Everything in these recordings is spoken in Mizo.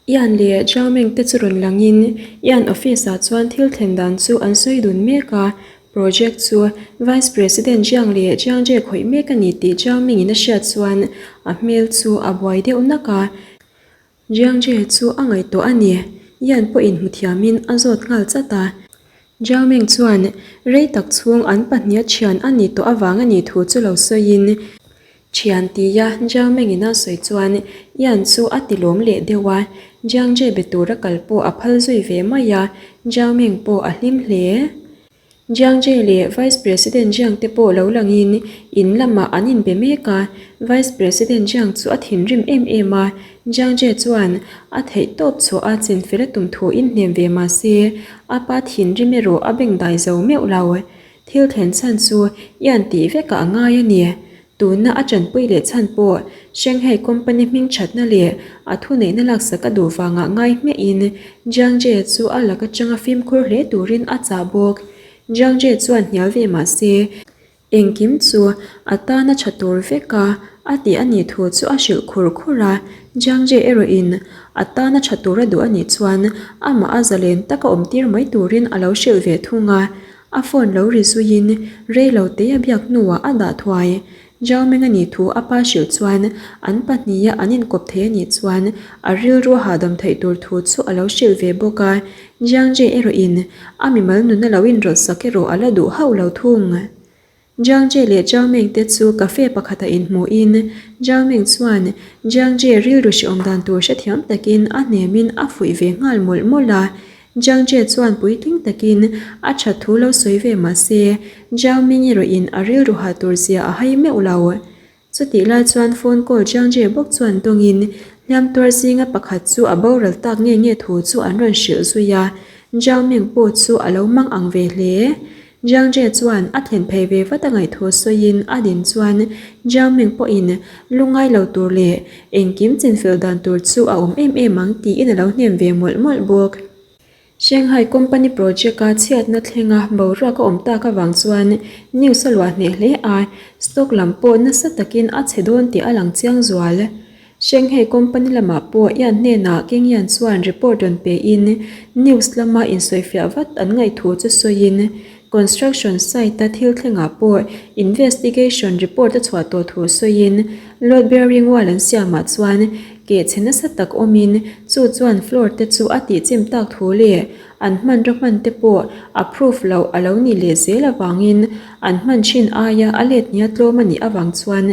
Ian leh Zhao Meng te chu rawn langin Ian office ah chuan thil thlen dan chu an sawi dun mek a, project chu Vice President Jiang leh Jiang Jie khawih mek a ni tih Zhao Meng in a hriat chuan a hmel chu a buai deuh nak a. Jiang Jie chu a ngaihtuah a ni, Ian pawhin hmu thiamin a zawt nghal chat a. Zhao Meng chuan rei tak chhung an pahniha thian a nih tawh avang a nih thu chu lo sawiin, Thian tia Jiang Mengin a sawi chuan Ian chu a ti lawm leh deuh a, Jiang Jie be tura kal pawh a phal zui ve mai a, Jiang Meng pawh a hlim hle. Jiang Jie leh Vice President Jiang te pawh lo langin in lamah an inbe mek a, Vice President Jiang chu a thinrim em em a, Jiang Jie chuan a theih tawp chhuah a chinfel a tum thu inhnem ve mah se, a pa thinrim erawh a bengdai zo meuh lo. Thil thlen chhan chu Ian tih vekah a ngai a ni. Tuna a tanpui leh chhan pawh Shanghai company hming thatna leh a thuneihna laksak a duh vangah ngai hmiahin Jiang Jie chu a lak atanga fimkhur hle turin a chah bawk. Jiang Jie chuan hnial ve mah se, Engkim chu a tana tha tur vek a, a tih a nih thu chu a hrilh khur khur a. Jiang Jie erawhin a tana tha tur a duh a nih chuan amah a zalen taka awm tir mai turin a lo hrilh ve thung a. A phone lo ri zuiin rei lo te a biak hnuah a dah thuai. Zhao Meng a nih thu a pa hrilh chuan an pahniha an inkawp thei a nih chuan a rilru a hahdam theih tur thu chu a lo hrilh ve bawk a. Jiang Jie erawhin a mimal nuna lo inrawlhsak erawh a la duh hauh lo thung. Jiang Jie leh Zhao Meng te chu cafe pakhatah inhmuhin Zhao Meng chuan Jiang Jie rilru hreawm dan tur hrethiam takin a hnemin a fuih ve nghal mawlh mawlh a. Jiang Jie chuan puitling takin a that thu lo sawi ve mah se Zhao Meng erawhin a rilru hah tur zia a hai meuh lo. Chutih lai chuan phone call Jiang Jie bawk chuan dawngin hliam tuar zinga pakhat chu a boral tak nge nge thu chu an rawn hrilh zui a, Zhao Meng pawh chu a lo mang ang ve hle. Jiang Jie chuan a thlen phei ve vat a ngaih thu sawiin a din chuan Zhao Meng pawhin lungngai lo tur leh engkim chinfel dan tur chu a awm em em ang tiin a lo hnem ve mawlh mawlh bawk. Shanghai company project-a chhiatna thlenga boruak a awm tak avang chuan news a luah hneh hle a, stock lam pawh nasa takin a chhe dawn tih a lang chiang zual. Shanghai company lamah pawh Ian hnenah Keng Yan chuan report rawn pein news lama insawifiah vat an ngaih thu chu sawiin construction site-a thil thlengah pawh investigation report a chhuah tawh thu sawiin load bearing wall an siamah chuan Kehchhe nasa tak awmin chu chuan floor te chu a tihchim tak thu leh an hmanraw hman te pawh approve loh a lo nih leh zel avangin an hman thin aia a let nia tlawm a nih avang chuan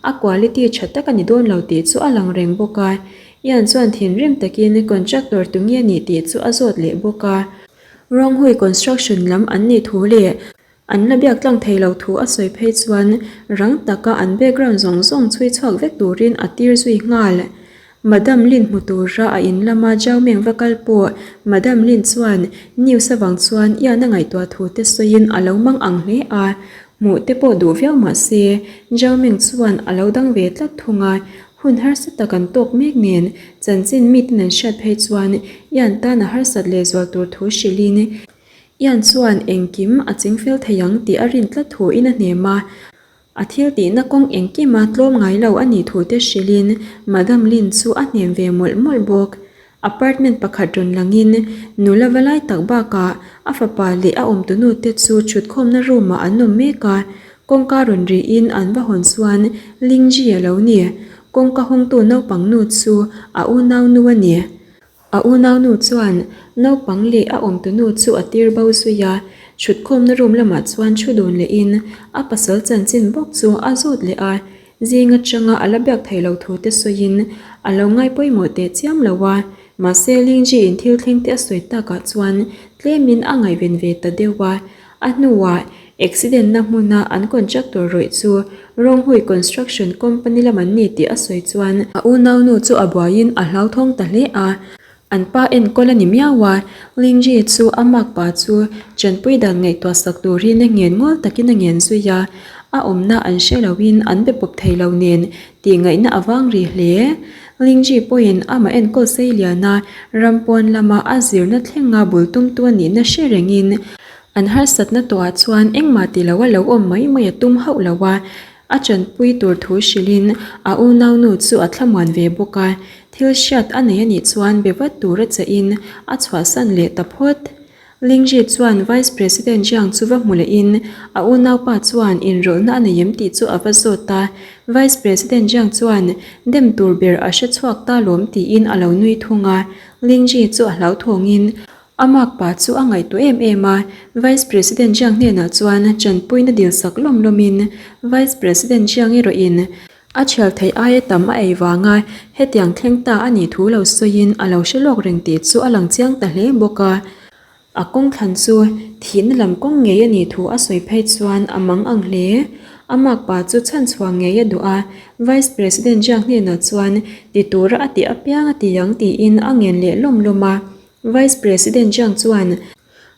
a quality tha tak a ni dawn lo tih chu a lang reng bawk a. Ian chuan thinrim takin contractor tu nge nih tih chu a zawt leh bawk a. Ronghui construction lam an nih thu leh An la biak tlang thei lo thu a sawi phei chuan rang taka an background zawng zawng chhui chhuak vek turin a tir zui nghal. Madam Lin hmu tura a in lama Zhao Meng va kal pawh Madam Lin chuan news avang chuan Ian a ngaihtuah thu te sawiin a lo mang ang hle a, hmuh te pawh duh viau mah se Zhao Meng chuan a lo dang ve tlat thung a, hun harsa tak an tawk mek nen chanchin miten an hriat phei chuan Ian tan a harsat lehzual tur thu hrilhin Ian chuan engkim a chingfel thei ang tih a rin tlat thuin a hnem a, a thil tihna kawng engkima tlawm ngai lo a nih thute hrilhin Madam Lin chu a hnem ve mawlh mawlh bawk. Apartment pakhat rawn langin nula va lai tak bakah a fapa leh a awmtunu te chu thutkhawmna room ah an awm mek a, kawngka rawn rihin an va hawn chuan Lingji a lo ni. Kawngka hawngtu naupang nu chu a unaunu a ni. A unaunu chuan naupang leh a awmtunu chu a tir bo zui a, thutkhawmna room lamah chuan thu dun lehin a pasal chanchin bawk chu a zawt leh a, zing atanga a la biak thei lo thu te sawiin a lo ngai pawimawh teh chiam lo a, mahse Lingji in thil thleng te a sawi takah chuan tlemin a ngaihven ve ta deuh a, a hnuah accident na hmuna an contractor rawih chu Ronghui Construction Company lam an ni tih a sawi chuan a unaunu chu a buaiin a hlauthawng ta hle a, an pa enkawl a ni miau a, Lingji chu a makpa chu chanpui dan ngaihtuah sak turin a ngen ngawl takin a ngen zui a, a awmna an hre loin an be pawp thei lo nen tih ngaihna a vang ri hle. Lingji pawhin amah enkawl sei liana ram pawn lama a zirna thlenga bul tumtu a nihna hre rengin An harsatna tawhah chuan engmah ti loa lo awm mai mai a tum hauh lo a. A chanpui tur thu hrilhin a unaunu chu a thlamuan ve bawk a, thil hriat a nei a nih chuan be vat tura chein a chhuahsan leh ta phawt. Lingji chuan Vice President Jiang chu va hmu lehin a unaupa chuan inrawlhna a nei em tih chu a va zawt a, Vice President Jiang chuan dem tur ber a hre chhuak ta lawm tiin a lo nui thung a, Lingji chu a hlauthawngin A makpa chu a ngaihtuah em em a, Vice President Jiang hnenah chuan chanpuina dil sak lawm lawmin Vice President Jiang erawhin a thial theih aia tam a ei vanga hetiang thleng ta a nih thu lo sawiin a lo hre lawk reng tih chu a lang chiang ta hle bawk a. A kawng thlan chu thihna lam kawng ngei a nih thu a sawi phei chuan a mang ang hle. A makpa chu chhanchhuah ngei a duh a, Vice President Jiang hnenah chuan ti tura a tih apiang a ti ang tiin a ngen leh lawm lawm a. Vice President Jiang chuan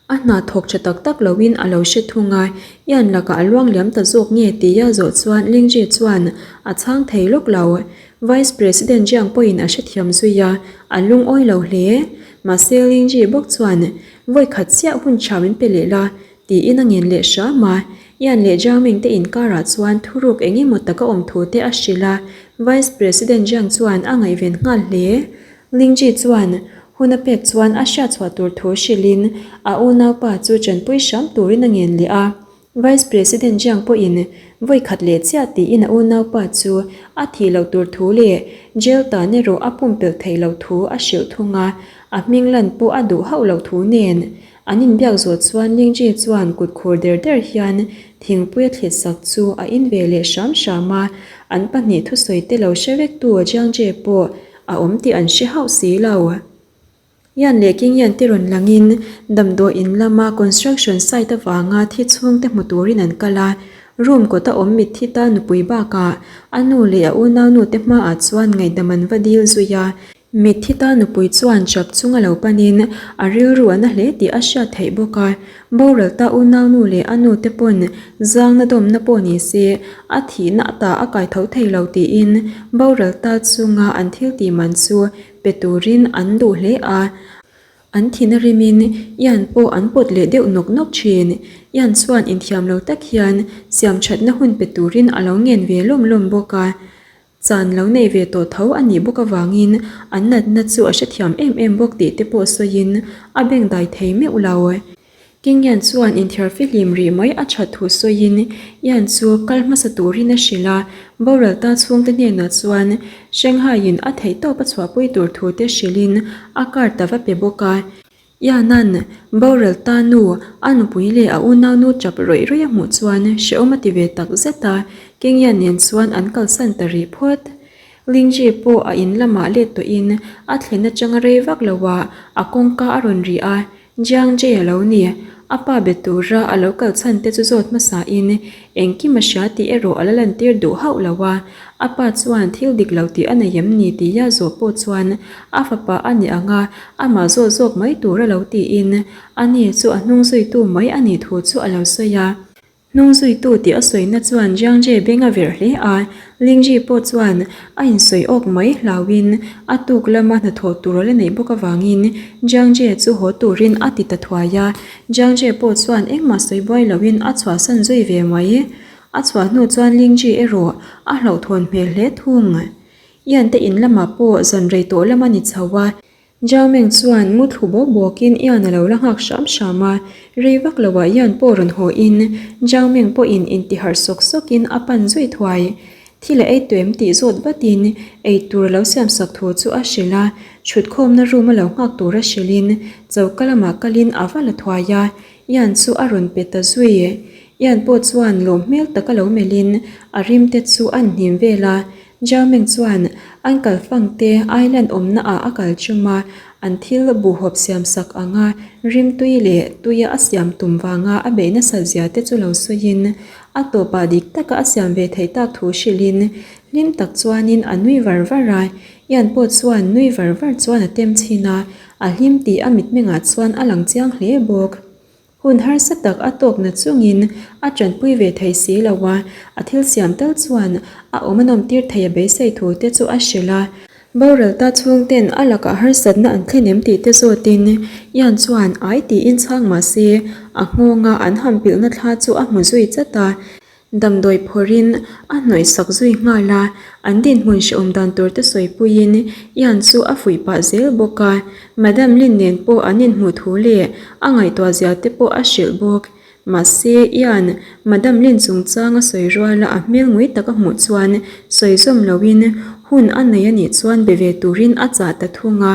a hna thawk tha tak tak loin a lo hre thung a, Ian lakah a luang liam ta zawk nge tia zawh chuan Lingji chuan a chhang thei lawk lo. Vice President Jiang pawhin a hrethiam zui a, a lungawi lo hle. Mahse Lingji bawk chuan vawi khat chiah hun tha min pe leh la tiin a ngen leh hram a. Ian leh Jiang Ming te inkarah chuan thuruk eng emaw taka awm thu te a hrilh a, Vice President Jiang chuan a ngaihven nghal hle. Lingji chuan hun a pek chuan a hriatchhuah tur thu hrilhin a unaupa chu tanpui hram turin a ngen leh a. Vice President Jiang pawhin vawi khat leh chiah tiin a unaupa chu a thih loh tur thu leh jail tan erawh a pumpelh theih loh thu a hrilh thung a, a hming lan pawh a duh hauh loh thu nen. An inbiak zawh chuan Lingji chuan kut khur der der hian thingpui a thlit sak chu a in ve leh hram hram a, an pahnih thusawi te lo hre vek tu Jiangje pawh a awm tih an hre hauh si lo. Yan leh King Yan te rawn langin damdawi in lama construction site avanga thi chhungte hmu turin an kal a, room kawta awm mitthi ta nupui bakah a nu leh a unaunu te hmaah chuan ngaihdam an va dil zui a. Mitthi ta nupui chuan chap chunga lo panin a rilru a na hle tih a hriat theih bawk a, boral ta unaunu leh a nu te pawn zangna dawmna pawh ni se a thihna ata a kai tho thei lo tiin boral ta chunga an thil tih man chu pe turin an duh hle a. An thina rimin Ian pawh an pawt leh deuh nawk nawk thin. Ian chuan inthiam lo tak hian siam thatna hun pe turin a lo ngen ve lawm lawm bawk a. Chan lo nei ve tawh tho a nih bawk avangin an natna chu a hrethiam em em bawk tih te pawh sawiin a bengdai thei meuh lo. King Yan chuan inthiar fihlim rih mai a that thu sawiin Yan chu kal hmasa turin a hrilh a, boral ta chhungte hnenah chuan Shanghai-in a theihtawp a chhuahpui tur thu te hrilhin a card a va pe bawk a. Ianan boral ta nu, a nupui leh a unaunu tap rawih rawih a hmuh chuan hrehawm a ti ve tak zet a, Kengya nen chuan an kalsan ta rih phawt. Lingji pawh a in lamah let tawhin a thlen atanga rei vak loah a kawngka a rawn ri a, Jiang Jie a lo ni. A pa be tura a lo kal chhan te chu zawt hmasain engkim a hria tih erawh a la lantir duh hauh lo a, a pa chuan thil dik lo tih a nei em ni tia zawh pawh chuan a fapa a ni ang a, amah zawt zawk mai tur a lo tiin ani chu a hnung zuitu mai a nih thu chu a lo sawi a. Hnung zuitu tih a sawina chuan Jiangje beng a verh hle a, Lingji pawh chuan a insawi awk mai hlauhin a tuk lama hnathawh tur a la neih bawk avangin Jiangje chu haw turin a ti ta thuai a, Jiangje pawh chuan engmah sawi buai loin a chhuahsan zui ve mai. A chhuah hnu chuan Lingji erawh a hlauhthawn hmel hle thung. Ian te in lamah pawh zan rei tawh lam a ni chho a, Zhao Meng chuan mu thlu bawk bawkin Ian a lo la nghak hram hram a, rei vak loah Ian pawh rawn haw in Zhao Meng pawhin intiharh sawk sawkin a pan zui thuai. Thil a ei tuem tih zawt vatin ei tur a lo siam sak thu chu a hrilh a, thutkhawmna room a lo nghak tur a hrilhin choka lamah kalin a va la thuai a, Ian chu a rawn pe ta zui. Ian pawh chuan lawm hmel taka lo melhin a rim te chu a hnim vel a, Zhao Meng chuan an kalfang te island awmna ah a kal chum a, an thil buhhawp siam sak anga rimtui leh tuia a siam tum vanga a beih nasat zia te chu lo sawiin a tawpah dik taka a siam ve theih tak thu hrilhin hlim tak chuanin a nui var var a, Ian pawh chuan nui var var chuan a tem chhin a, a hlim tih a mitmengah chuan a lang chiang hle bawk. Hun harsa tak a tawk na chungin a tanpui ve thei si lo a, a thil siam tal chuan a awm a nawm tir thei a beisei thu te chu a hrilh a. Boral ta chhungten a lakah harsatna an thlen em tih te zawtin Ian chuan ai tiin chhang mah se a nghawnga an ham pilhna thla chu a hmu zui chat a. Damdawi phawrhin a hnawih sak zui nghal a, an dinhmun hrehawm dan tur te sawipuiin Ian chu a fuih pah zel bawk a. Madam Lin nen pawh an inhmuh thu leh a ngaihtuah zia te pawh a hrilh bawk. Mahse, Ian, Madam Lin chungchang a sawi ruala a hmel ngui tak a hmuh chuan sawi zawm loin hun a nei a nih chuan be ve turin a chah ta thung a.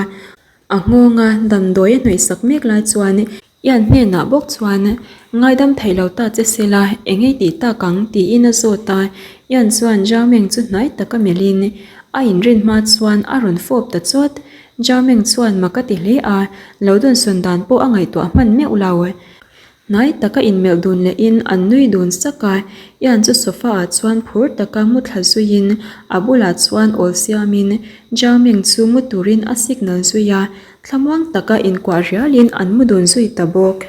A nghawnga damdawi a hnawih sak mek lai chuan Ian hnenah bawk chuan, Ngaidam theih lo ta che sela, eng ei tih tak ang? tiin a zawt a. Ian chuan Zhao Meng chu hnai taka melhin a inrin hma chuan a rawn fawp ta chawt. Zhao Meng chuan mak a ti hle a, lo dawnsawn dan pawh a ngaihtuah hman meuh lo. Hnai taka inmelh dun lehin an nui dun sak a, Ian chu sofa ah chuan phur taka mu thla zuiin a bulah chuan awl siamin Zhao Meng chu mu turin a signal zui a, Thlamuang taka inkuah rialin an mu dun zui ta bawk.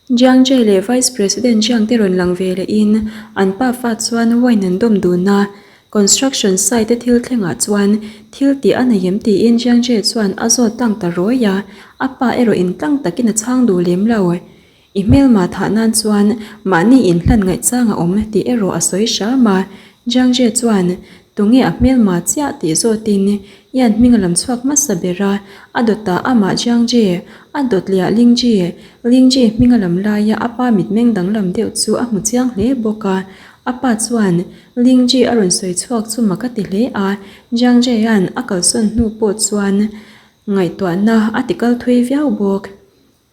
Jiang Jie leh Vice President Jiang te rawn lang ve lehin an pafa chuan wine an dawm dun a. Construction site a thil thlengah chuan thil tih a nei em tiin Jiang Jie chuan a zawt tlang ta rawi a, a pa erawh in tlang takin a chhang duh lem lo. I hmelma thah nan chuan mahni inhlan ngaihchang a awm tih erawh a sawi hram a. Jiang Jie chuan, Tunge a hmelma chiah tih zawtin Ian hming a lam chhuak hmasa ber a, a dawtah amah Jiang Jie, a dawt leh ah Ling Ji. Ling Ji hming a lam laia a pa mitmeng danglam deuh chu a hmu chiang hle bawk a. A pa chuan Ling Ji a rawn sawi chhuak chu mak a ti hle a, Jiang Jie-a'n a kalsawn hnu pawh chuan ngaihtuahna a ti kal thui viau bawk.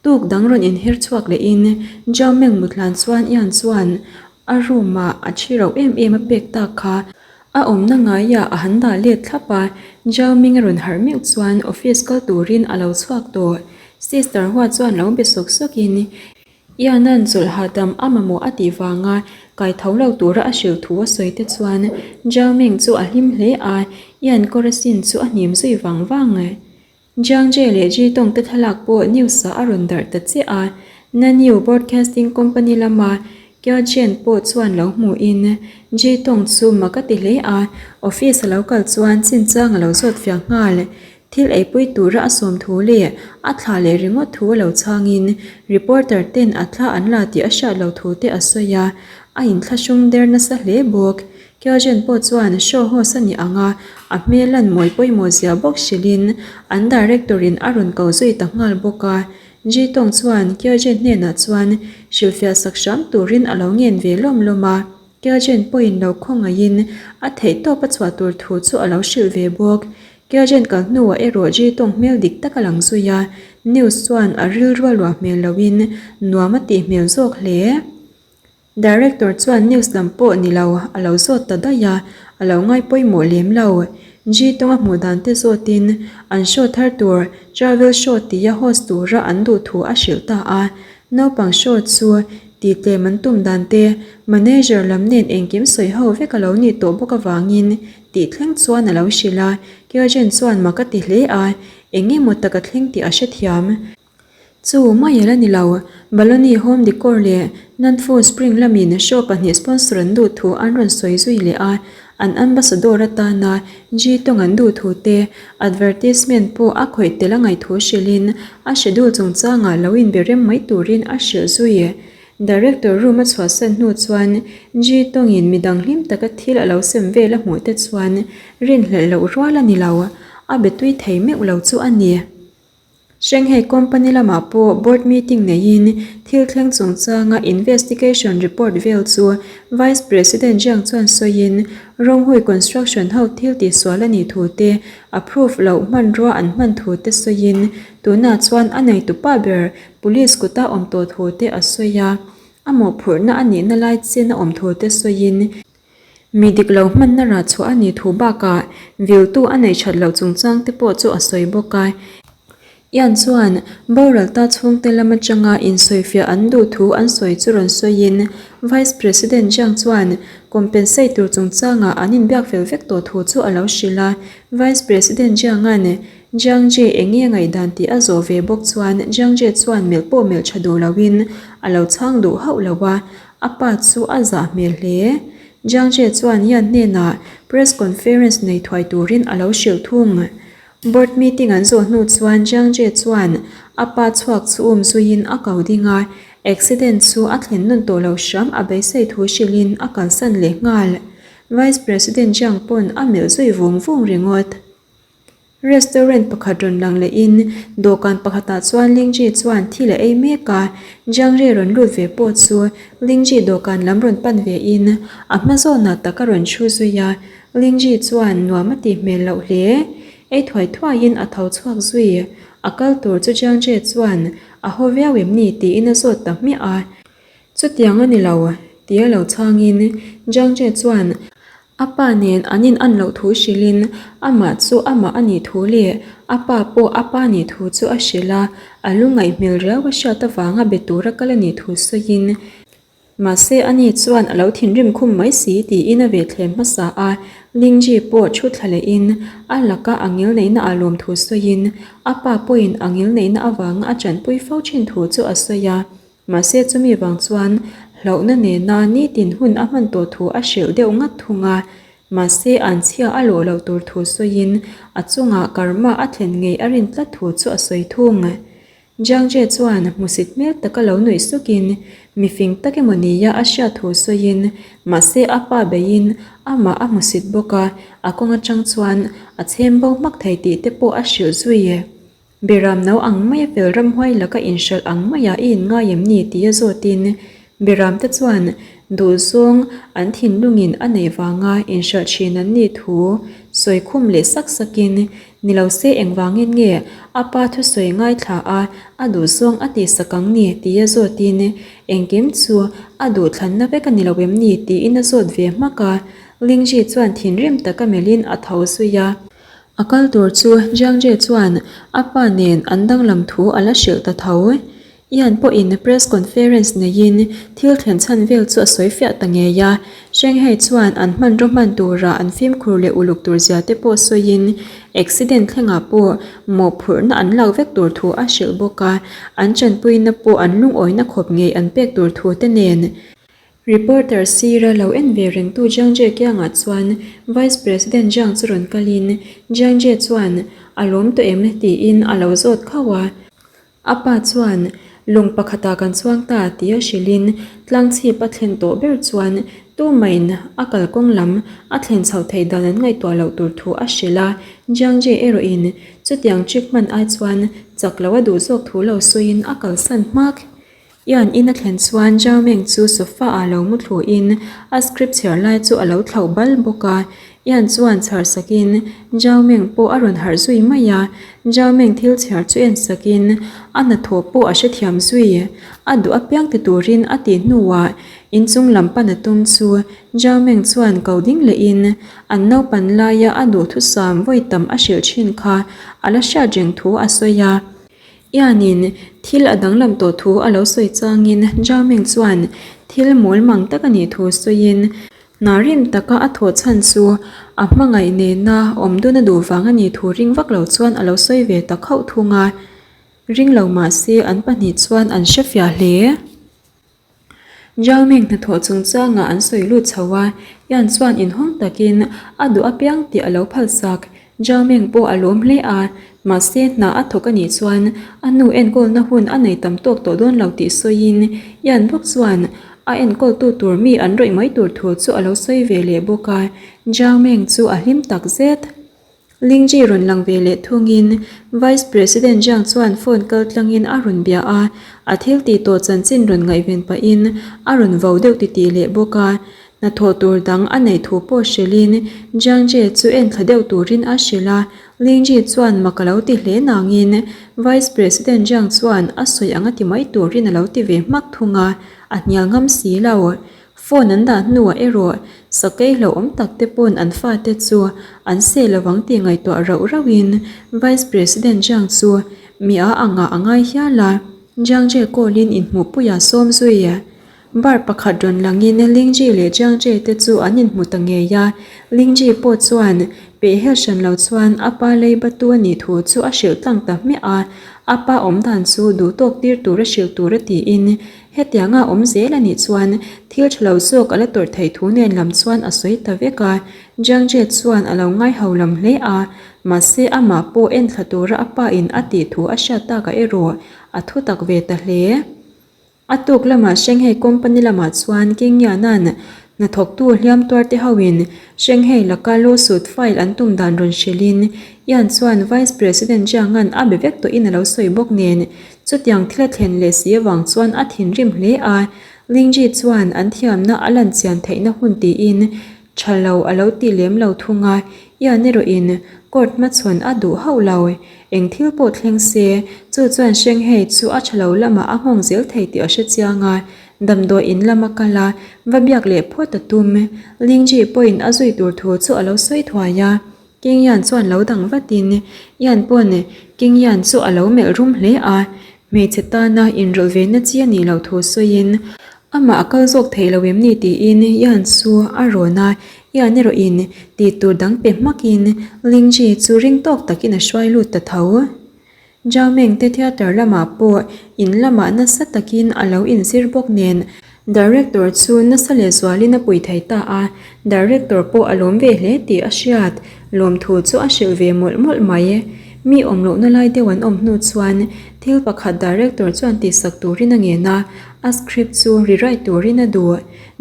Tuk dang rawn inher chhuak lehin Zhao Meng mutlan chuan Ian chuan a room ah a thi rauh em em a pek tak kha a awmna ngaiah a han dah let thlap a, Zhao Ming a rawn harh meuh chuan office kal turin a lo chhuak tawh. Sister Hua chuan lo be sawk sawkin Ian-a'n chawlh hahdam a mamawh a tih vanga kai tho lo tura a hrilh thu a sawi te chuan Zhao Meng chu a hlim hle a, Ian kawr a sin chu a hnim zui vang vang. Jiang Jie leh Ji Tong te thlalak pawh news ah a rawn darh ta chiah a, Nanyu Broadcasting Company lama Kya Jian pawh chuan lo hmuhin Ji Tong chu mak a ti hle a, office a lo kal chuan chinchang a lo zawt fiah nghal. Thil eipui tura a sawm thu leh a thlah leh ringawt thu a lo chhangin reporter ten a thla an la tih a hriat lo thu te a sawi a, a inthlahrung der nasa hle bawk. Kyogen pawh chuan show host a nih ang a, a hmel lan mawi pawimawh zia bawk hrilhin an director in a rawn ko zui ta nghal bawk a. Ji Tong chuan Kyogen hnenah chuan hrilhfiah sak hram turin a lo ngen ve lawm lawm a, Kyogen pawhin lo khawngaihin a theihtawp a chhuah tur thu chu a lo hrilh ve bawk. Kyogen kal hnuah erawh Ji Tong hmel dik tak a lang zui a, news chuan a rilru a luah hmel loin nuam a tih hmel zawk hle. Director chuan news lam pawh ni lo a lo zawt ta daih a, a lo ngai pawimawh lem lo. Ji tawnga hmuh dan te zawtin an show thar tur travel show tia host tura an duh thu a hrilh ta a. Naupang show chu tih tlem an tum dan te manager lam nen engkim sawi ho vek a lo nih tawh bawk avangin tih thleng chuan a lo hrilh a. Kyogen chuan mak a ti hle a, eng emaw tak a thleng tih a hrethiam. Chu mai a la ni lo, Baloni Home Decor leh Nanfu Spring lamin show pahnih sponsor an duh thu an rawn sawi zui leh a, an ambassador atana Ji tawng an duh thu te, advertisement pawh a khawih tel a ngaih thu hrilhin a schedule chungchangah lo inbe rem mai turin a hrilh zui. Director room a chhuahsan hnu chuan Ji tawngin midang hlim taka thil a lo sem vel a hmuh te chuan rinhlelh loh rual a ni lo, a be tui thei meuh lo chu a ni. Shanghai company lamah pawh board meeting neiin thil thleng chungchanga investigation report vel chu Vice President Jiang chuan sawiin Ronghui Construction ho thil tihsual a nih thu te, approve loh hmanrua an hman thu te sawiin tunah chuan a neitupa ber police kuta awm tawh thu te a sawi a, a mawhphurhna a nihna lai chin a awm thu te sawiin Mi dik lo hmanna rah chhuah a nih thu bakah viltu a neih that loh chungchang te pawh chu a sawi bawk a. Ian chuan boral ta chhungte lam atanga insawifiah an duh thu an sawi chu rawn sawiin Vice President Jiang chuan compensate tur chungchangah an inbiak fel vek tawh thu chu a lo hrilh a. Vice President Jiang-a'n Jiang Jie eng nge ngaihdan tih a zawh ve bawk chuan Jiang Jie chuan melh pawh melh tha duh loin a lo chhang duh hauh lo a. A pa chu a zah hmel hle. Jiang Jie chuan Yan hnenah press conference nei thuai turin a lo hrilh thung. Board meeting an zawh hnu chuan Jiang Jie chuan a pa chhuak chu um zuiin a ko ding a. Accident chu a thlen nawn tawh lo hram a beisei thu hrilhin a kalsan leh nghal. Vice President Jiang pawn a melh zui vung vung ringawt. Restaurant pakhat rawn lang lehin dawhkan pakhatah chuan Lingji chuan thil a ei mek a, Jiangri rawn lut ve pawh chu Lingji dawhkan lam rawn pan ve in a hma zawnah tak a rawn thu zui a, Lingji chuan nuam a tih hmel loh hle. Ei thuai thuaiin a tho chhuak zui. A kal tur chu Jiangri chuan a haw viau em ni tiin a zawt ta hmiah a. Chutiang a ni lo, tia lo chhangin Jiangri chuan A pa nen an in an loh thu hrilhin amah chu amah a nih thu leh a pa pawh a pa nih thu chu a hrilh a, a lungngaih hmel riau a hriat avanga be tura kal a nih thu sawiin, Mahse ani chuan a lo thinrim khum mai si tiin a ve thlem hmasa a, Lingji pawh thu thla lehin a laka a ngilneihna ah lawm thu sawiin a pa pawhin a ngilneihna avanga a chanpui fo thin thu chu a sawi a. Mahse chumi vang chuan hlauhna nena nitin hun a hman tawh thu a hrilh deuh ngat thung a. Mahse an chhia a lawh loh tur thu sawiin a chungah karma a thlen ngei a rin tlat thu chu a sawi thung. Jiangje chuan hmusit hmel taka lo nuih sukin mifing tak emaw nia a hriat thu sawiin mahse a pa beiin amah a hmusit bawk a, a kawng atang chuan a chhem bo hmak thei tih te pawh a hrilh zui. Beram no ang maia fel ramhuai laka inhralh ang maia i inngai em ni tia zawtin Beram te chuan duhzawng an thinlungin a neih vanga inhralh thin an nih thu sawi khum leh sak sakin ni lo se engvangin nge a pa thusawi ngaithla a a duhzawng a tihsak ang ni tia zawtin engkim chu a duhthlanna vek a ni lo em ni tiin a zawt ve hmak a, Lingji chuan thinrim taka melhin a tho zui a. A kal tur chu Jiangje chuan a pa nen an danglam thu a la hrilh ta tho. Ian pawhin press conference neiin thil thlen chhan vel chu a sawi fiah ta ngei a. Shanghai chuan an hmanraw hman tura an fimkhur leh uluk tur zia te pawh sawiin accident thlengah pawh mawhphurhna an lak vek tur thu a hrilh bawk a, an tanpuina pawh an lungawina khawp ngei an pek tur thu te nen. Reporter sira lo en ve rengtu Jiang Jie kiangah chuan Vice President Jiang chu rawn kalin Jiang Jie chuan a lawm tawh em tiin a lo zawt khauh a. A pa chuan lung pakhatah kan chuang ta tia hrilhin tlangchhip a thlen tawh ber chuan tumain a kalkawng lam a thlen chhoh theih dan an ngaihtuah loh tur thu a hrilh a. Jiang Jie erawhin chutiang trip hman ai chuan chak loh a duh zawk thu lo sawiin a kalsan hmak. Ian in a thlen chuan Zhao Meng chu sofa ah lo mu thlu in a script chhiar lai chu a lo thlauh bal bawk a. Ian chuan chhar sak in Zhao Meng pawh a rawn harh zui mai a. Zhao Meng thil chhiar chu en sak in a hnathawh pawh a hrethiam zui. A duh apiang ti turin a tih hnuah inchung lam pan a tum chu Zhao Meng chuan ko ding leh in an naupan laia a duhthusam vawi tam a hrilh thin kha a la hriat reng thu a sawi a. Ian-in thil a danglam tawh thu a lo sawi changin Zhao-Meng chuan thil mawl mang tak a nih thu sawiin hna rim taka a thawh chhan chu a hmangaih nena awm dun a duh vang a nih thu ring vak lo chuan a lo sawi ve ta khauh thung a, ring lo mahse an pahnih chuan an hrefiah hle. Zhao-Meng hnathawh chungchangah an sawi lut chho a, Yan chuan inhawng takin a duh apiang tih a lo phalsak. Zhao-Meng pawh a lawm hle a, mahse hna a thawk a nih chuan a nu enkawlna hun a nei tam tawk tawh dawn lo tih sawiin Yan bawk chuan a enkawltu tur mi an rawih mai tur thu chu a lo sawi ve leh bawk a, Zhao-Meng chu a hlim tak zet. Lingji rawn lang ve leh thungin Vice President Jiang chuan phone kal tlangin a rawn bia a, a thil tih tawh chanchin rawn ngaihven pahin a rawn vo deuh titih leh bawk a. Hnathawh tur dang a neih thu pawh hrilhin Jiang Jie chu en thla deuh turin a hrilh a, Lingji chuan mak a lo ti hle nangin Vice President Jiang chuan a sawi ang a ti mai turin a lo ti ve hmak thung a, a hnial ngam si lo. Phone an dah hnuah erawh sakei hlauhawm tak te pawn an fate chu an seh lovang tih ngaihtuah rauh rauhin Vice President Jiang chu mi a angah a ngai hial a, Jiang Jie call-in inhmuhpuiah sawm zui. Bar pakhat rawn langin Ling Ji leh Jiang Jie te chu an inhmu ta ngei a, Ling Ji pawh chuan pehhel hran lo chuan a pa leibatu a nih thu chu a hrilh tlang ta hmiah a, a pa awmdan chu duhtawk tir tura hrilh tura tiin Hetianga awm zel a nih chuan thil tha lo zawk a la tawrh theih thu nen lam chuan a sawi ta vek a, Jiangje chuan a lo ngai ho lam hle a, mahse amah pawh en thla tura a pa in a tih thu a hriat takah erawh a thu tak ve ta hle. A tuk lamah Shanghai company lamah chuan King Yan-a'n hnathawktu hliam tuarte hoin Shanghai laka lawsuit file an tum dan rawn hrilhin Yan chuan Vice President Jiang-a'n a be vek tawhin a lo sawi bawk nen chutiang thil a thlen leh si avang chuan a thinrim hle a, Lingji chuan an thiamna a lan chian theihna hun tiin Tha lo a lo ti lem lo thung a, Ian erawhin court hmachhawn a duh hauh lo. Eng thil pawh thleng se, chu chuan Shanghai chu a tha lo lamah a nghawng zel thei tih a hre chiang a, damdawi in lama kal a, va biak leh phawt a tum. Lingji pawhin a zui tur thu chu a lo sawi thuai a. King Yan chuan lo dang vatin Yan pawn King Yan chu a lo melh rum hle a, hmeichhe tana inrawlh ve na chi a nih loh thu sawiin amah a kal zawk thei lo em ni tiin Yan chu a rawn a, Yan erawhin tih tur dang pe hmakin Lingji chu ring tawk takin a hruai lut ta tho. Zhao Meng te theatre lamah pawh in lamah nasa takin a lo inzir bawk nen director chu nasa lehzualin a pui thei ta a, director pawh a lawm ve hle tih a hriat lawmthu chu a hrilh ve mawlh mawlh mai. Mi awm lohna lai deuh an awm hnu chuan thil pakhat director chuan tihsak turin a ngen a, a script chu rewrite turin a duh.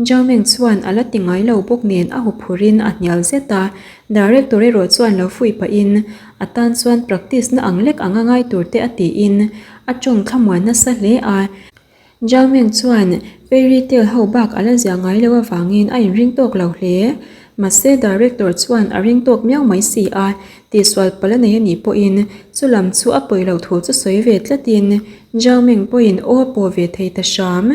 Zhao Meng chuan a la ti ngai lo bawk nen a huphurin a hnial zet a, director erawh chuan lo fuih pahin A tan chuan practice na ang lek anga ngai tur te a tiin a tawng thlamuan nasa hle a. Zhao Meng chuan fairy tale ho bak a la ziah ngai lo avangin a inring tawk lo hle. Mahse director chuan a ring tawk miau mai si a, tihsual palh a nei a nih pawhin chu lam chu a pawi loh thu chu sawi ve tlatin Zhao Meng pawhin aw pawh ve thei ta hram.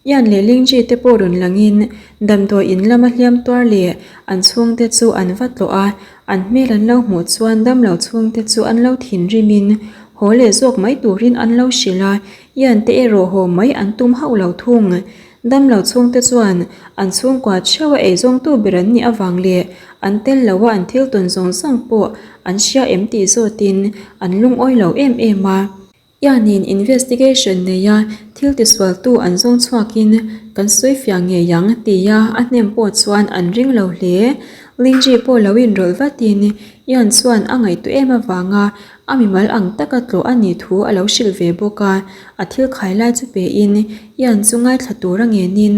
Ian leh Lingji te pawh rawn langin damdawi in lama hliam tuar leh an chhungte chu an va tlawh a, an hmel an lo hmuh chuan damlo chhungte chu an lo thinrimin haw leh zawk mai turin an lo hrilh a, Ian te erawh haw mai an tum hauh lo thung. Damlo chhungte chuan an chhungkua theuh a eizawngtu ber an nih avang leh an tel lo a an thil tawn zawng zawng pawh an hria em tih zawtin an lungawi lo em em a. Ianin investigation neia thil tisualtu an zawng chhuakin kan sawi fiah ngei ang tia a hnem pawh chuan an ring lo hle. Lingji pawh lo inrawlh vatin Ian chuan a ngaihtuah em avanga a mimal ang taka tlawh a nih thu a lo hrilh ve bawk a, a thil khai lai chu pein Ian chu ngaithla tura ngenin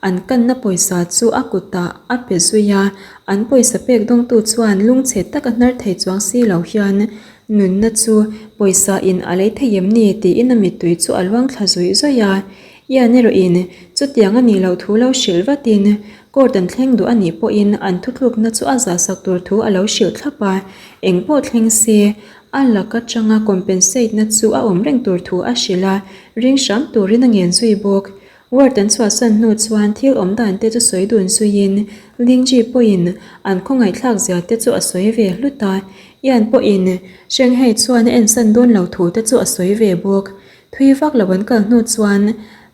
an kanna pawisa chu a kutah a pe zui a, an pawisa pek dawngtu chuan lungchhe taka hnar thei chuang si lo hian Nunna chu pawisa in a lei thei em ni tiin a mittui chu a luang thla zawih zawih a. Ian erawhin chutiang a nih loh thu lo hrilh vatin court an thleng duh a nih pawhin an thuthlukna chu a zahsak tur thu a lo hrilh thlap a. Eng pawh thleng se a lak atanga compensate na chu a awm reng tur thu a hrilh a, ring hram turin a ngen zui bawk. Ward an chhuahsan hnu chuan thil awm dan te chu sawi dun zuiin Lingji pawhin an khawngaihthlak zia te chu a sawi ve hlut a, Ian pawhin Shanghai chuan a ensan dawn lo thu te chu a sawi ve bawk. Thui vak lo an kal hnu chuan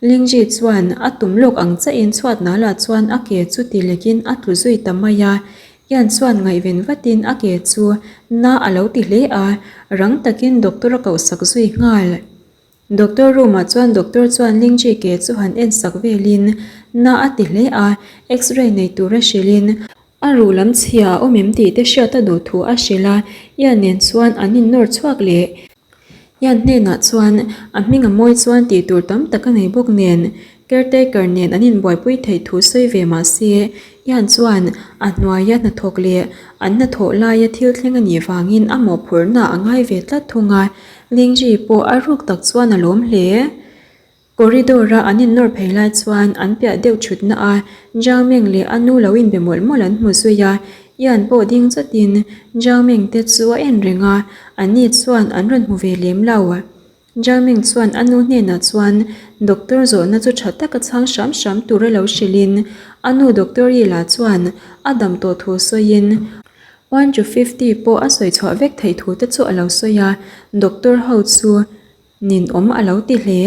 Lingji chuan a tum lawk ang chiahin chhuat nala chuan a ke chu ti lekin a tlu zui ta mai a, Ian chuan ngaihven vatin a ke chu na a lo ti hle a, rang takin doctor a kohsak zui nghal. Doctor room ah chuan doctor chuan Lingji ke chu han en sak velin na a ti hle a, x-ray nei tura hrilhin a ruh lam chhia a awm em tih te hriat a duh thu a hrilh a, Ian nen chuan an innawr chhuak leh. Ian hnenah chuan a hming a mawi chuan tih tur tam tak a nei bawk nen caretaker nen an inbuaipui theih thu sawi ve mah se Ian chuan a hnuaia hnathawk leh an hnathawh laia thil thleng a nih vangin a mawhphurhna a ngai ve tlat thung a, Lingji pawh a ruk tak chuan a lawm hle. Corridor a an innawr phei lai chuan an piah deuh thutna a Zhao Meng leh a nu lo inbe mawlh mawlh an hmu zui a, Ian pawh ding chawtin Zhao Meng te chu a en reng a, anni chuan an rawn hmu ve lem lo. Zhao Meng chuan a nu hnenah chuan doctor zawhna chu tha taka chhang hram hram tura lo hrilhin a nu doctor Yi lah chuan a dam tawh thu sawiin One to 50 pawh a sawi chhuah vek theih thu te chu a lo sawi a, doctor ho chu ninawm a lo ti hle.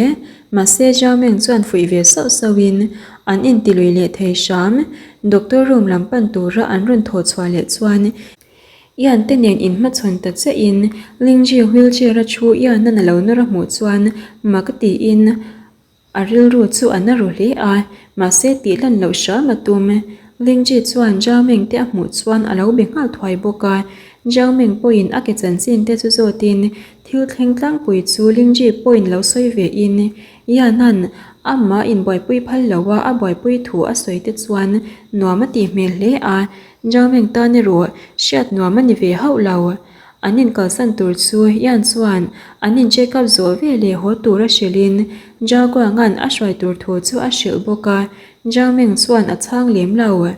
Mahse Zhao Meng chuan fuih ve sauh sauhin an intilui leh thei hram. Doctor room lam pan tura an rawn thawh chhuah leh chuan Ian te nen inhmachhawn ta chiahin Lingji wheelchair a thu Ian-an a lo nawr a hmuh chuan mak tiin A rilru chu a na ru hle a, mahse tih lan loh hram a tum. Lingji chuan Zhao Meng te a hmuh chuan a lo be nghal thuai bawk a. Zhao Meng pawhin a ke chanchin te chu zawtin thil thleng tlangpui chu Lingji pawhin lo sawi ve in Yan-a'n Amah inbuaipui phal lo a, a buaipui thu a sawi te chuan nuam a tih hmel hle a, Zhao Meng tan erawh hriat nuam a ni ve hauh lo. An inkalsan tur chu Yan chuan an in check up zawh veleh haw tur a hrilhin Zhao Guang-a'n a hruai tur thu chu a hrilh bawk a, Zhao Meng chuan a chhang lem lo.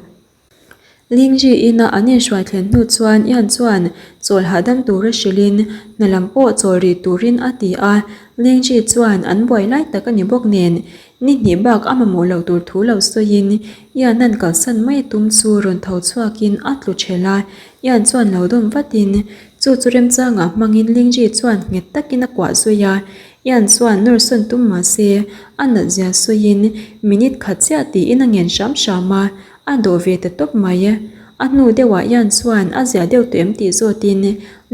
Lingji ina an inhruai thlen hnu chuan Yan chuan chawl hahdam tura hrilhin hna lam pawh chawl rih turin a ti a. Lingji chuan an buai lai tak a ni bawk nen ni hnih bak a mamawh loh tur thu lo sawiin Yan an kalsan mai tum chu rawn tho chhuakin a tlu ṭhelh a. Yan chuan lo dawm vatin chu chu remchangah hmangin Lingji chuan nghet takin a kuah zui a. Yan chuan nawr sawn tum mah se a nat zia sawiin minute khat chiah tiin a ngen hram hram a. A dawh ve ta tawp mai. A hnu deuhah Yan chuan a ziah deuh tawh em tih zawtin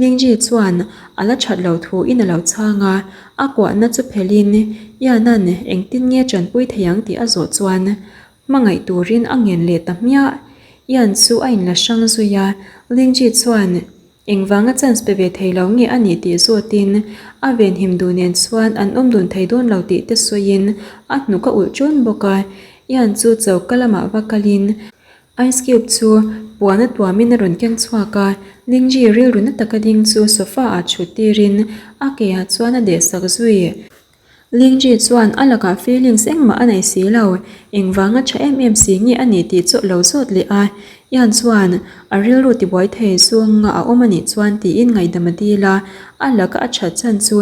Lingji chuan a la that lo thu in a lo chhang a, a kuahna chu phelhin Yan-a'n engtin nge tanpui thei ang tih a zawh chuan hmangaih turin a ngen leh ta hmiah. Yan chu a inla hrang zui a, Lingji chuan Engvanga chance pe ve thei lo nge a nih tih zawtin a venhim duh nen chuan an awm dun thei dawn lo tih te sawiin a hnuk a ulh ṭun bawk a. Ian chu choka lamah va kalin ice cube chu puan a tuamin a rawn keng chhuak a, Lingji rilru na taka ding chu sofa ah ṭhut tirin a ke ah chuan a deh sak zui. Lingji chuan a lakah feelings engmah a nei si lo, engvanga tha em em si nge a nih tih chu a lo zawt leh a. Ian chuan a rilru tibuai thei zawnga a awm a nih chuan tiin ngaihdam a dil a, a laka a that chhan chu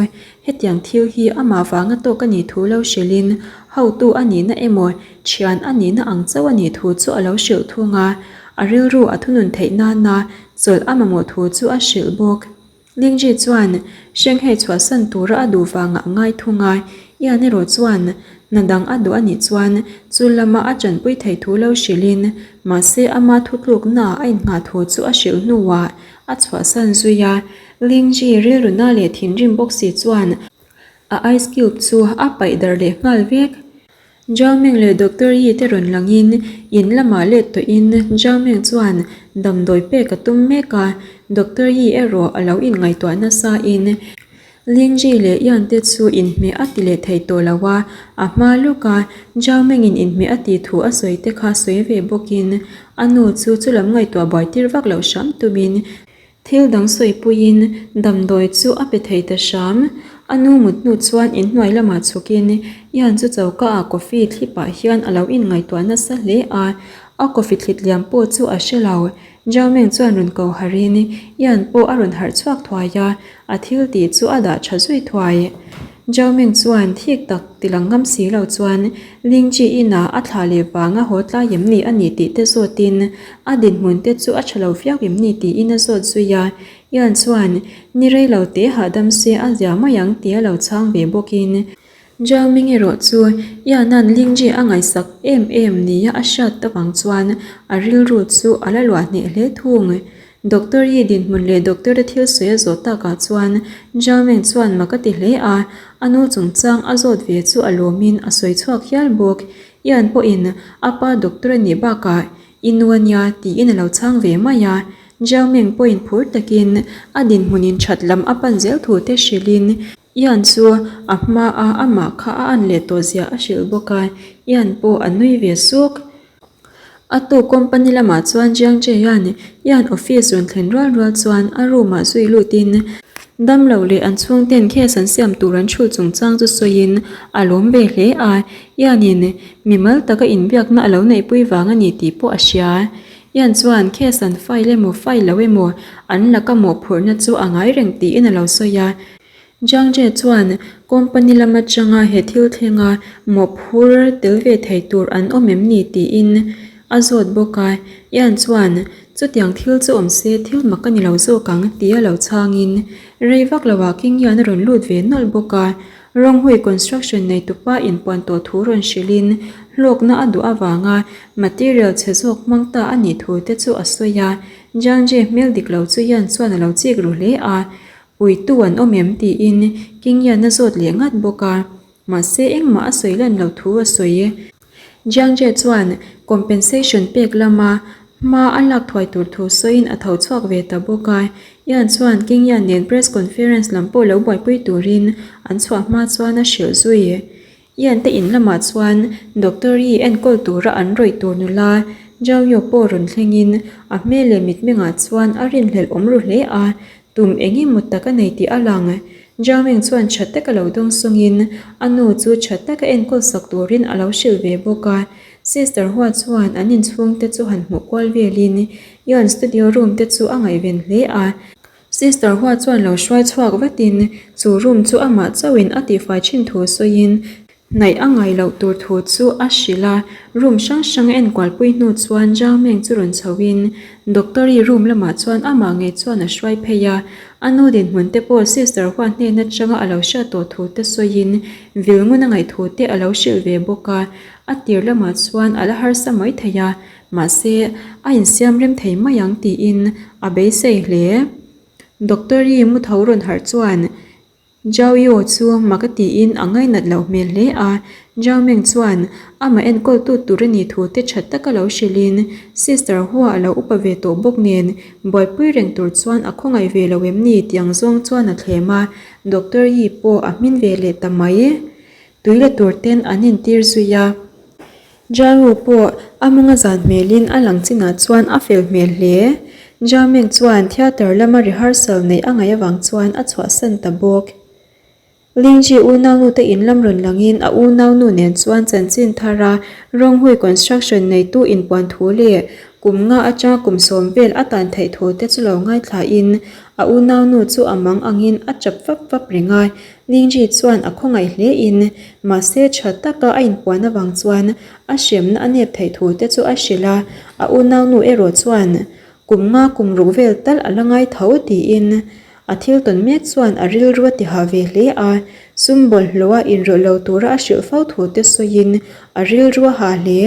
hetiang thil hi amah vanga tawk a nih thu lo hrilhin hotu a nihna emaw thian a nihna ang chauh a nih thu chu a lo hrilh thung a, a rilru a thunun theih nana chawlh a mamawh thu chu a hrilh bawk. Lingji chuan Shanghai chhuahsan tura a duh vangah a ngai thung a, Ian erawh chuan hna dang a duh a nih chuan chu lama a tanpui thei thu lo hrilhin mahse ama thutluknaah a innghah thu chu a hrilh hnuah a chhuahsan zui a. Lingji rilruna leh thinrim bawk si chuan a ice cube chu a paih darh leh nghal vek. Zhao Meng leh Doctor Yi te rawn langin in lamah let tawhin Zhao Meng chuan damdawi pek a tum mek a, Doctor Yi erawh a lo inngaihtuah nasa in Lin Ji leh Yan te chu inhmeh a ti leh thei tawh lo a, a hma lawka Zhao Mengin inhmeh a tih thu a sawi te kha sawi ve bawkin a nu chu chulam ngaihtuah buai tir vak loh hram tumin Thil dang sawipuiin damdawi chu a pe thei ta hram. A nu mut hnu chuan inhnuai lamah chhukin Ian chu choka ah coffee thli pah hian a lo inngaihtuah nasa hle a. A coffee thlit liam pawh chu a hre lo. Zhao Meng chuan rawn ko harhin Ian pawh a rawn harh chhuak thuai a, a thil tih chu a dah tha zui thuai. Zhao Meng chuan thik tak ti lang ngam si lo chuan Ling Ji inah a thlah leh vanga haw tlai em ni a nih tih te zawtin a dinhmun te chu a tha lo viau em ni tiin a zawt zui a. Ian chuan ni rei lo te hahdam se a zia mai ang tia lo chhang ve bawkin Zhao Ming erawh chu Ian-a'n Ling Ji a ngaihsak em em nia a hriat avang chuan a rilru chu a la luah hneh hle thung. Doctor Yi dinhmun leh doctor te thil sawi a zawh takah chuan Zhao Meng chuan mak a ti hle a, a nu chungchang a zawt ve chu a lawmin a sawi chhuak hial bawk. Ian pawhin a pa doctor a nih bakah i nu a nia tiin a lo chhang ve mai a. Zhao Meng pawhin phur takin a dinhmunin that lam a pan zel thu te hrilhin Ian chu a hmaa amah kha a an leh tawh zia a hrilh bawk a, Ian pawh a nui ve suk. A tuk company lamah chuan Jiang Jie-a'n Ian office rawn thlen rual rual chuan a room-ah zui lutin damlo leh an chhungten case an siam tur an chhul chungchang chu sawiin a lawm ve hle a, Ian-in mimal taka inbiakna a lo neihpui vang a ni tih pawh a hria. Ian chuan case an file emaw file lo emaw an laka mawhphurhna chu a ngai reng tiin a lo sawi a. Jiang Jie chuan company lam atanga he thil thlenga mawhphur tel ve thei tur an awm em ni tiin a zawt bawk a. Ian chuan chutiang thil chu awm se thil mak a ni lo zawk ang tia lo chhangin rei vak loah King Ian a rawn lut ve nawlh bawk a. Ronghui construction neitupa inpuan tawh thu rawn hrilhin hlawkna a duh avanga material chhe zawk hmang ta a nih thu te chu a sawi a. Jiang Jie hmel dik lo chu Ian chuan a lo chik ru hle a. Puitu an awm em tiin King Yan a zawt leh ngat bawk a, mahse engmah a sawi lan lo thu a sawi. Jiang Jie chuan compensation pek lama hma a lak thuai tur thu sawiin a tho chhuak ve ta bawk a. Yan chuan King Yan nen press conference lam pawh lo buaipui turin an chhuah hma chuan a hrilh zui. Ian te in lamah chuan Doctor Yi enkawl tura an rawih tur nula Zhao Yu pawh rawn thlengin a hmel leh mitmengah chuan a rinhlelh awm ru hle a, tum eng emaw tak a nei tih a lang. Zhao Ming chuan tha taka lo dawng sawngin a nu chu tha taka enkawl sak turin a lo hrilh ve bawk a. Sister Hua chuan an inchhungte chu han hmuh kual velin Ian studio room te chu a ngaihven hle a. Sister Hua chuan lo hruai chhuak vatin chu room chu amah chauhin a tihfai thin thu sawiin hnaih a ngai loh tur thu chu a hrilh a. Room hrang hrang a enkualpui hnu chuan Zhao Meng chu rawn chhoin Doctor-i room lamah chuan amah ngei chuan a hruai phei a. A nu dinhmun te pawh Sister Hua hnen atanga a lo hriat tawh thu te sawiin vil ngun a ngaih thu te a lo hrilh ve bawk a. A tir lamah chuan a la harsa mai thei a. Mahse, a insiam rem thei mai ang tiin a beisei hle. Doctor-i mu tho rawn harh chuan Zhao Yo chu mak a tiin a ngainat loh hmel hle a. Zhao Meng chuan amah enkawltu tur a nih thu te tha taka lo hrilhin Sister Hua a lo upa ve tawh bawk nen buaipui reng tur chuan a khawngaih ve lo em ni tiang zawng chuan a thlem a, Doctor-i pawh a hmin ve leh ta mai. Tui la tur ten an intir zui a. Jaru pawh a mawnga zan hmelin a lang chinah chuan a fel hmel hle. Jameng chuan theatre lama rehearsal neih a ngaih avang chuan a chhuahsan ta bawk. Lingji unaunu te in lam rawn langin a unaunu nen chuan chanchin thara Ronghui Construction neitu inpuan thu leh kum nga atanga kum sawm vel a tan theih thu te chu lo ngaithlain a unaunu chu a mang angin a tap vap vap reng a. Lingji chuan a khawngaih hle in, mahse tha taka a inpuan avang chuan a hremna a nep theih thu te chu a hrilh a, a unaunu erawh chuan kum nga kum ruk vel tal a la ngai tho tiin a thil tawn mek chuan a rilru a ti hah ve hle a, sum bawlhhlawh a inrawlh lo tura a hrilh fo thu te sawiin a rilru a hah hle.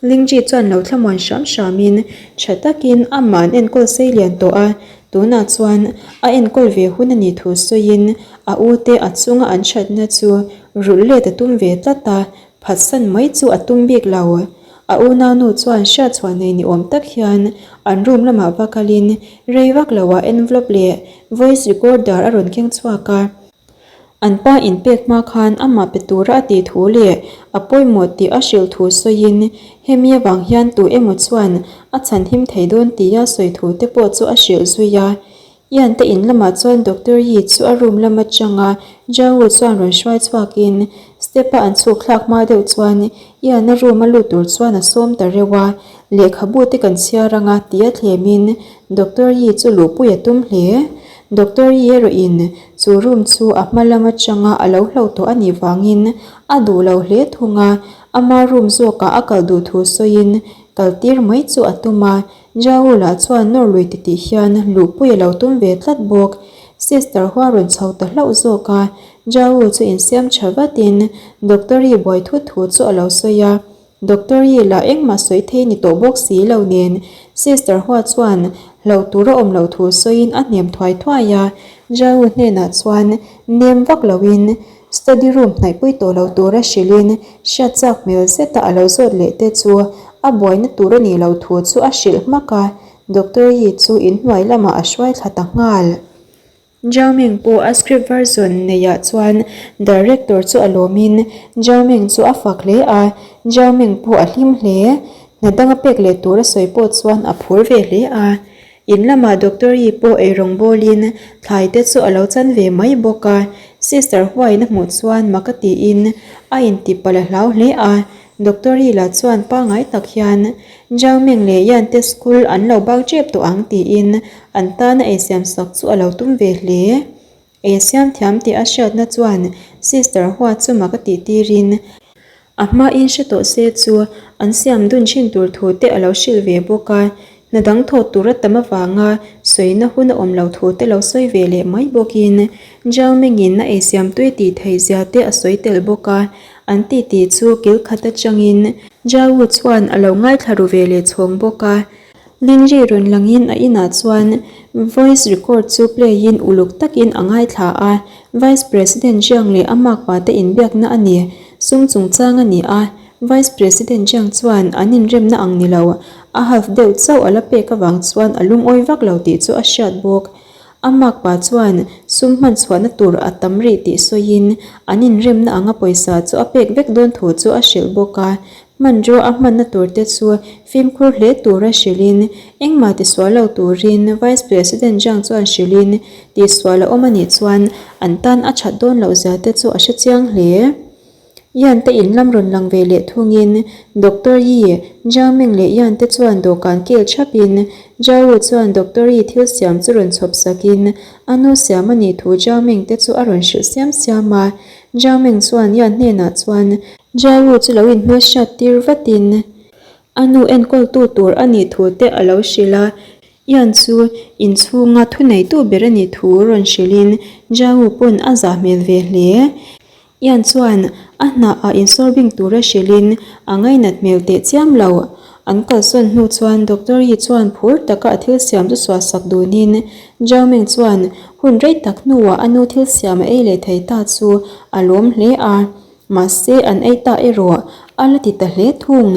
Lingji chuan lo thlamuan hram hramin tha takin amah an enkawl sei lian tawh a, tunah chuan a enkawl ve hun a nih thu sawiin a ute a chunga an thatna chu rulh let a tum ve tlat a, phatsan mai chu a tum bik lo. A unaunu chuan hriatchhuah nei ni awm tak hian an room lamah va kalin rei vak loah envelope leh voice recorder a rawn keng chhuak a. An pa inpek hma khan amah pe tura a tih thu leh a pawimawh tih a hrilh thu sawiin hemi avang hian tu emaw chuan a chhan him thei dawn tia sawi thu te pawh chu a hrilh zui a. Ian te in lamah chuan Doctor Yi chu a room lam atanga Zhao chuan rawn hruai chhuakin step a an chhuk thlak hma deuh chuan Ian a room a lut tur chuan a sawm ta reuh a, lehkhabu te kan chhiar anga tia thlemin Doctor Yi chu luhpui a tum hle. Doctor Yi erawhin chu room chu a hma lam atanga a lo hloh tawh a nih vangin a duh lo hle thung a, ama room zawkah a kal duh thu sawiin kal tir mai chu a tum a, Zhao lah chuan nawr lui titih hian luhpui a lo tum ve tlat bawk. Sister Hua rawn chho ta hlauh zawk a, Zhao chu insiam tha vatin Doctor Yi buai thut thu chu a lo sawi a. Doctor Yi lah engmah sawi thei ni tawh bawk si lo nen Sister Hua chuan hlauh tur a awm loh thu sawiin a hnem thuai thuai a, Zhao hnenah chuan nem vak loin study room hnaihpui tawh lo tura hrilhin hriat chak hmel zeta a lo zawt leh te chu a buaina tur a nih loh thu chu a hrilh hmak a, Doctor Yi chu inhnuai lamah a hruai thla ta nghal. Zhao Ming pawh a script version neihah chuan director chu a lawmin Zhao Ming chu a fak hle a, Zhao Ming pawh a hlim hle. Hna danga pek leh tur a sawi pawh chuan a phur ve hle a. In lamah Doctor Yi pawh eirawng bawlin thlai te chu a lo chan ve mai bawk a, Sister Huain a hmuh chuan mak a tiin a intipalh a hlau hle a, Doctor Yi lah chuan pangngai tak hian Zhao Ming leh Yan te school an lo bak tep tawh ang tiin an tana eisiam sak chu a lo tum ve hle. Eisiam thiam tih a hriatna chuan Sister Hua chu mak a tih tirin a hmain hre tawh se chu an siam dun thin tur thu te a lo hrilh ve bawk a. Hna dang thawh tur a tam avanga sawina hun a awm lo thu te lo sawi ve leh mai bawkin Zhao Mingin a eisiam tui tih theih zia te a sawi tel bawk a, an titi chu kil khat atangin Zhao chuan a lo ngaithla ru ve leh chhawng bawk a. Lingri rawn langin a inah chuan voice record chu play in uluk takin a ngaithla a, Vice President Jiang leh a makpa te inbiakna a ni, sum chungchang a ni a, Vice President Jiang chuan an inremna ang ni lo, a half deuh chauh a la pek avang chuan a lungawi vak lo tih chu a hriat bawk. A makpa chuan sum hman chhuahna tur a tam rih tih sawiin an inremna anga pawisa chu a pek vek dawn thu chu a hrilh bawk a. Hmanrua a hmanna tur te chu fimkhur hle tura hrilhin engmah tisual lo turin Vice President Zhang chuan hrilhin tihsual a awm a nih chuan an tan a that dawn loh zia te chu a hre chiang hle. Yan te in lam rawn lang ve leh thungin Doctor Yi, Zhang Ming leh Yan te chuan dawhkan kel thapin Zhao Wu chuan Doctor Yi thil siam chu rawn chhawp sakin a nu siam a nih thu Zhang Ming te chu a rawn hrilh siam siam a. Zhang Ming chuan Yan hnenah chuan Zhao Wu chu lo inhmelhriat tir vatin a nu enkawltu tur a nih thu te a lo hrilh a. Yan chu inchhunga thuneitu ber a nih thu rawn hrilhin Zhao Wu pawn a zah hmel ve hle. Ian chuan a hnah ah insawrbing tura hrilhin a ngainat hmel teh chiam lo. An kalsawn hnu chuan Doctor Yi chuan phur taka a thil siam chu suah sak dunin Zhao Ming chuan hun rei tak hnuah a nu thil siam a ei leh thei ta chu a lawm hle a. Mahse an ei ta erawh a la ti ta hle thung.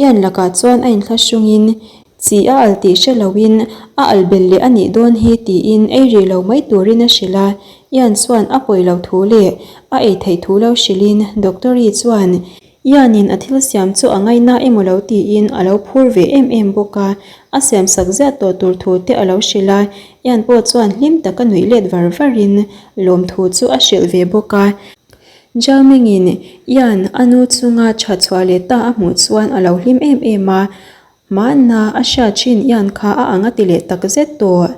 Ian lakah chuan a inthlahrungin Chi a al tih hre loin a al bel leh a nih dawn hi tiin ei rih lo mai turin a hrilh a, Ian chuan a pawi lo thu leh a ei theih thu lo hrilhin Doctor-i chuan Ian-in a thil siam chu a ngaihna emaw lo tiin a lo phur ve em em bawk a, a siam sak ziah tawh tur thu te a lo hrilh a, Ian pawh chuan hlim taka nuih let var varin lawmthu chu a hrilh ve bawk a. Zhao Ming-in Ian a nu chunga tha chhuah leh ta a hmuh chuan a lo hlim em em a, Mahna a hriat thin ian kha a ang a ti leh tak zet tawh.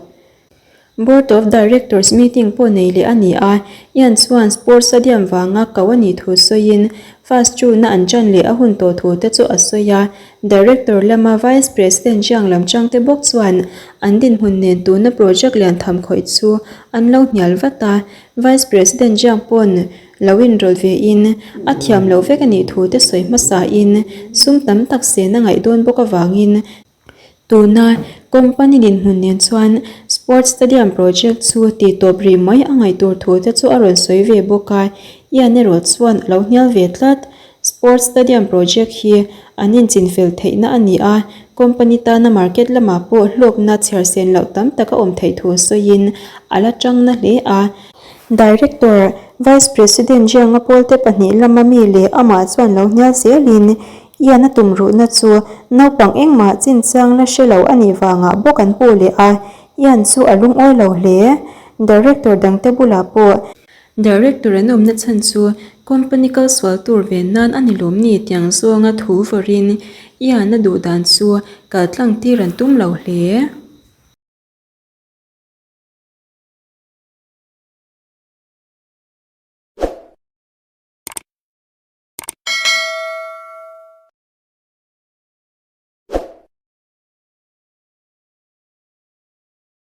Board of Directors meeting pawh nei leh a ni a, Ian chuan Sports Stadium vanga ko a nih thu sawiin Fast Two-na an ṭan leh a hun tawh thu te chu a sawi a. Director lama Vice President Jiang lam changte bawk chuan an dinhmun nen tuna project lian tham khawih chu an lo hnial vat a, Vice President Jiang pawn Lo inrawlh ve in, a thiam loh vek a nih thu te sawi hmasa in, sum tam tak sen a ngaih dawn bawk avangin, tuna company dinhmun nen chuan Sports Stadium project chu tih tawp rih mai a ngaih tur thu te chu a rawn sawi ve bawk a, Ian erawh chuan a lo hnial ve tlat. Sports Stadium project hi an inchinfel theihna a ni a, company tana market lamah pawh hlawkna chhiar sen loh tam tak a awm theih thu sawiin a la tang na hle a. Director, Vice President Jiang-a pawlte pahnih lama mi leh amah chuan lo hnial zelin Ian a tum ruhna chu naupang engmah chinchang la hre lo a nih vangah bawk an pu leh a, Ian chu a lungawi lo hle. Director dangte bulah pawh. Director an awmna chhan chu company kal sual tur ven nan a ni lawm ni tiang zawnga thu vawrin Ian a duh dan chu kal tlang tir an tum lo hle.